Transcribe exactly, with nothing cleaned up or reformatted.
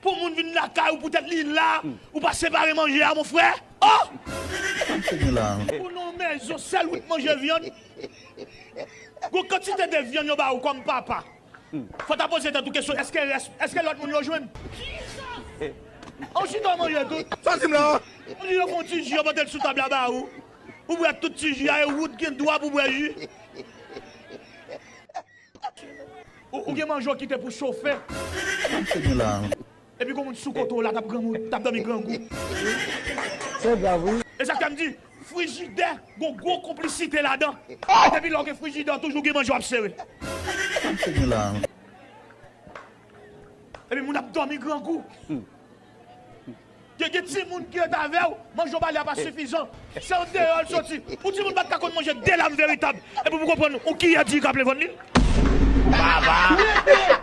Pou moun vin lakay ou poutèt li la, ou pa separe manje a, mon frè. Oh! Ou nan mezon sèl ou t manje vyann. Gon kantite de vyann yo ba ou kòm papa. Fò ta poze tèt ou kesyon, èske rès, èske lòt moun yo jwenn? Ou chita w manje tout. Sa di m la? Ou di yo fè yon ti ji, yo pote l sou tab la ba ou. Ou bwè tout ti ji a, e ou t gen dwa pou bwè ji. Ou, ou gen manje w kite pou chofe. Epi gon moun sou kote w la t ap grangou, t ap dòmi grangou. Se grav, wi. E sa k fè m di, frijidè, gon gwo konplisite ladan. Depi lè w gen frijidè, toujou gen manje w ap sere. Epi moun ap dòmi grangou. Gen, gen timoun ki ret avè w, manje w ba li a pa sifizan. Se andeyò l soti. Yon timoun pa t ka konn manje de lam veritab. Epi pou konprann, yon kiyè diri ka plen vant li. Baba!